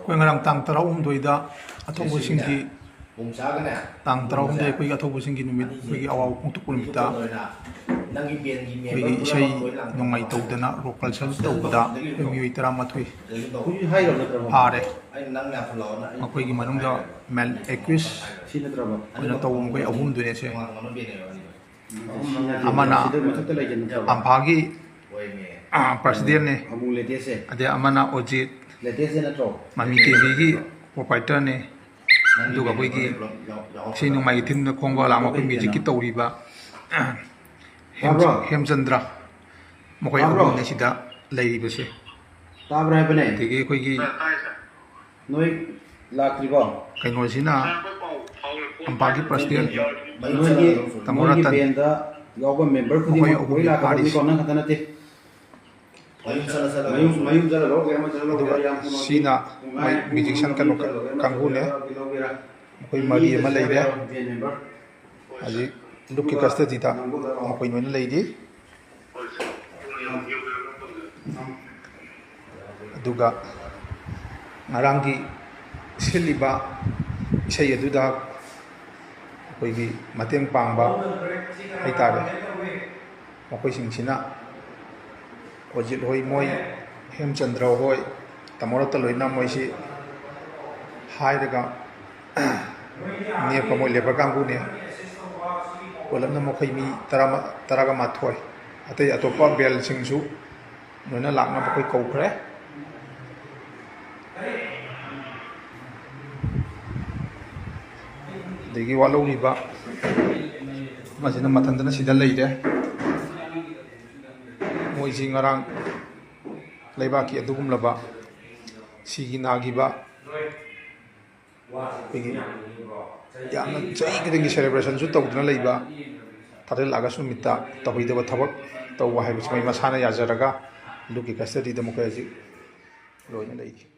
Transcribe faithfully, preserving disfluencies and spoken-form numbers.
ꯑꯩꯈꯣꯏ ꯉꯔꯥꯡ ꯇꯥꯡ ꯇꯔꯥꯍꯨꯝꯗꯣꯏꯗ ꯑꯊꯧꯕꯁꯤꯡꯒꯤ, ꯇꯥꯡ ꯇꯔꯥꯍꯨꯝꯗꯣꯏ ꯑꯩꯈꯣꯏꯒꯤ ꯑꯊꯧꯕꯁꯤꯡꯒꯤ ꯅꯨꯃꯤꯠ, ꯑꯩꯈꯣꯏꯒꯤ ꯑꯋꯥꯕ ꯐꯣꯡꯗꯣꯛꯄ ꯅꯨꯃꯤꯠꯇ ꯑꯩꯈꯣꯏꯒꯤ ꯏꯁꯩ ꯅꯣꯡꯃꯥꯏ ꯇꯧꯗꯅ ꯔꯣꯛ ꯀꯜꯆꯔ ꯇꯧꯕꯗ ꯑꯩꯈꯣꯏ ꯃꯤꯑꯣꯏ ꯇꯔꯥꯃꯥꯊꯣꯏ ꯐꯥꯔꯦ꯫ ꯃꯈꯣꯏꯒꯤ ꯃꯅꯨꯡꯗ ꯃꯦꯜ ꯑꯦꯀ꯭ꯌꯨꯁ ꯑꯣꯏꯅ ꯇꯧꯕ ꯃꯈꯣꯏ ꯑꯍꯨꯝꯗꯨꯅꯦꯁꯦ꯫ ꯑꯃꯅ ꯑꯝꯐꯥꯒꯤ ꯄ꯭ꯔꯁꯤꯗꯦꯟꯅꯦ, ꯑꯗꯩ ꯑꯃꯅ ꯑꯣꯖꯤꯠ, ꯃꯃꯤ ꯇꯤꯚꯤꯒꯤ ꯄ꯭ꯔꯣꯄꯥꯏꯇꯔꯅꯦ, ꯑꯗꯨꯒ ꯑꯩꯈꯣꯏꯒꯤ ꯏꯁꯩ ꯅꯣꯡꯃꯥꯏꯒꯤ ꯊꯤꯝꯗ ꯈꯣꯡꯕ ꯂꯥꯡꯕ ꯑꯩꯈꯣꯏ ꯃ꯭ꯌꯨꯖꯤꯛꯀꯤ ꯇꯧꯔꯤꯕ ꯍꯦꯝ-, ꯇꯥꯕ꯭ꯔꯣ? ꯍꯦꯝꯆꯟꯗ꯭ꯔ, ꯃꯈꯣꯏ ꯇꯥꯕ꯭ꯔꯣ? ꯑꯍꯨꯝꯅꯤ ꯁꯤꯗ ꯂꯩꯔꯤꯕꯁꯦ꯫ ꯇꯥꯕ꯭ꯔꯥ ꯍꯥꯏꯕꯅꯦ? ꯑꯗꯒꯤ ꯑꯩꯈꯣꯏꯒꯤ ꯅꯣꯏ ꯂꯥꯛꯇ꯭ꯔꯤꯕꯣ? ꯀꯩꯅꯣꯁꯤꯅ ꯑꯝꯄꯥꯒꯤ ꯄ꯭ꯔꯁꯤꯗꯦꯟ ꯅꯣꯏꯒꯤ, ꯇꯥꯃꯣ ꯅꯣꯏꯒꯤ ꯔꯇꯟ, ꯕꯦꯟꯗ ꯌꯥꯎꯕ ꯃꯦꯝꯕꯔ ꯃꯈꯣꯏ ꯈꯨꯗꯤꯡꯃꯛ ꯑꯍꯨꯝꯅꯤ ꯂꯣꯏ ꯂꯥꯛꯀꯗꯕꯅꯤꯀꯣ, ꯐꯥꯔꯤꯁꯦ꯫ ꯅꯪ ꯈꯛꯇ ꯅꯠꯇꯦ꯫ ꯃꯌꯨꯝ, ꯃꯌꯨꯝ ꯆꯠꯂ ꯂꯧꯒꯦꯔꯥ, ꯑꯃ ꯆꯠꯂ ꯂꯧꯒꯦꯔꯥ, ꯑꯗꯨꯒ ꯌꯥꯝ ꯄꯨꯡ ꯁꯤꯅ ꯃꯣꯏ ꯃ꯭ꯌꯨꯖꯤꯁꯤꯌꯥꯟ ꯀꯩꯅꯣ ꯀꯥꯡꯕꯨꯅꯦ꯫ ꯃꯈꯣꯏ ꯃꯔꯤ ꯑꯃ ꯂꯩꯔꯦ꯫ ꯍꯧꯖꯤꯛ ꯂꯨꯞꯀꯤ ꯀꯁꯇꯗꯤꯗ ꯃꯈꯣꯏ ꯂꯣꯏꯅ ꯂꯩꯔꯤ꯫ ꯑꯗꯨꯒ ꯉꯔꯥꯡꯒꯤ ꯁꯤꯜꯂꯤꯕ ꯏꯁꯩ ꯑꯗꯨꯗ ꯑꯩꯈꯣꯏꯒꯤ ꯃꯇꯦꯡ ꯄꯥꯡꯕ ꯍꯥꯏꯇꯥꯔꯦ, ꯃꯈꯣꯏꯁꯤꯡꯁꯤꯅ ꯑꯣꯖꯤꯠ ꯍꯣꯏ, ꯃꯣꯏ ꯍꯦꯝꯆꯟꯗ꯭ꯔ ꯍꯣꯏ, ꯇꯥꯃꯣ ꯔꯇꯟ ꯂꯣꯏꯅ ꯃꯣꯏꯁꯤ ꯍꯥꯏꯔꯒ ꯅꯦꯛꯄ ꯃꯣꯏ ꯂꯦꯕꯔ ꯀꯥꯡꯕꯨꯅꯦ꯫ ꯄꯨꯂꯞꯅ ꯃꯈꯣꯏ ꯃꯤ ꯇꯔꯥ, ꯇꯔꯥꯒ ꯃꯥꯊꯣꯏ꯫ ꯑꯇꯩ ꯑꯇꯣꯞꯄ ꯕꯦꯜꯁꯤꯡꯁꯨ ꯂꯣꯏꯅ ꯂꯥꯛꯅꯕ ꯑꯩꯈꯣꯏ ꯀꯧꯈ꯭ꯔꯦ꯫ ꯑꯗꯒꯤ ꯋꯥꯠꯍꯧꯔꯤꯕ ꯑꯃꯁꯤꯅ ꯃꯊꯟꯇꯅ ꯁꯤꯗ ꯂꯩꯔꯦ꯫ ꯃꯣꯏꯁꯤ ꯉꯔꯥꯡ ꯂꯩꯕꯥꯛꯀꯤ ꯑꯗꯨꯒꯨꯝꯂꯕ ꯁꯤꯒꯤ ꯅꯥꯈꯤꯕ ꯑꯩꯈꯣꯏꯒꯤ ꯌꯥꯝꯅ ꯆꯍꯤ ꯈꯨꯗꯤꯡꯒꯤ ꯁꯦꯂꯦꯕ꯭ꯔꯦꯁꯟꯁꯨ ꯇꯧꯗꯨꯅ ꯂꯩꯕ ꯊꯥꯔꯇꯤꯟ ꯑꯥꯒꯁ ꯅꯨꯃꯤꯠꯇ ꯇꯧꯍꯩꯗꯕ ꯊꯕꯛ ꯇꯧꯕ ꯍꯥꯏꯕꯁꯤ ꯃꯣꯏ ꯃꯁꯥꯅ ꯌꯥꯖꯔꯒ ꯂꯨꯞꯀꯤ ꯀꯁꯇꯗꯤꯗ ꯃꯈꯣꯏ ꯍꯧꯖꯤꯛ ꯂꯣꯏꯅ ꯂꯩꯔꯤ꯫